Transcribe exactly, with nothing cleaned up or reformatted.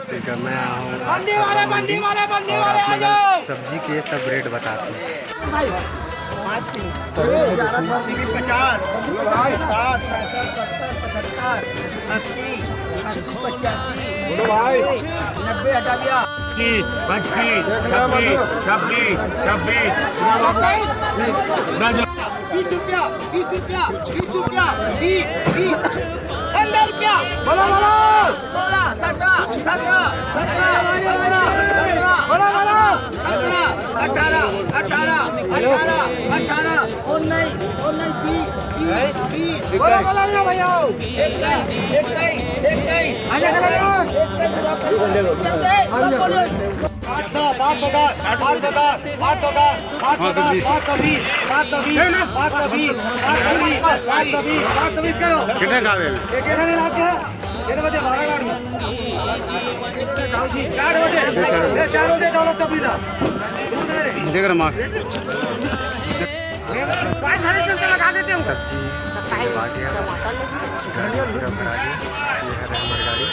ठीक है, मैं आया हूँ बंदी वाले, बंदी वाले, बंदी और वाले आप आ लोगों जाओ। सब्जी के सब रेट बताते हैं। पचास, साठ, पैंसठ, सत्तर, पचहत्तर, अस्सी, अस्सी, पचासी, बोलो भाई। नब्बे हटा दिया। पच्चीस, पच्चीस, छब्बीस, छब्बीस, छब्बीस। बीस रुपया, बीस रुपया, बीस रुपया, बीस, बीस, पन्द्रह रुपया। बोलो, बोलो। सोलह, सत्रह, सत्रह, सत्रह, सत्रह, सत्रह, बोलो, बोलो। सत्रह, अठारह, अठारह, अठारह, अठारह, उन्नीस, उन्नीस, बीस, बीस, बीस, बोलो, बोलो ना भैया। इक्कीस, इक्कीस, इक्कीस, आजा, आजा, आजा। इक्कीस, इक्कीस, पाँच सौ, पाँच सौ दस, पाँच सौ दस, पाँच सौ दस, पाँच सौ बीस, पाँच सौ बीस, पाँच सौ बीस, पाँच सौ बीस, पाँच सौ बीस, पाँच सौ बीस करो। कितने का दे? ये कितने लाते हैं? ये तो बचे बारह लाख में। चार बजे, ये चार बजे दौलत का पीना। देख रहे मास्क। भाई, घर में तो लगा देते हो। सब्जी आ गया, गाड़ी पूरा भरा गया। ये है हमारी गाड़ी।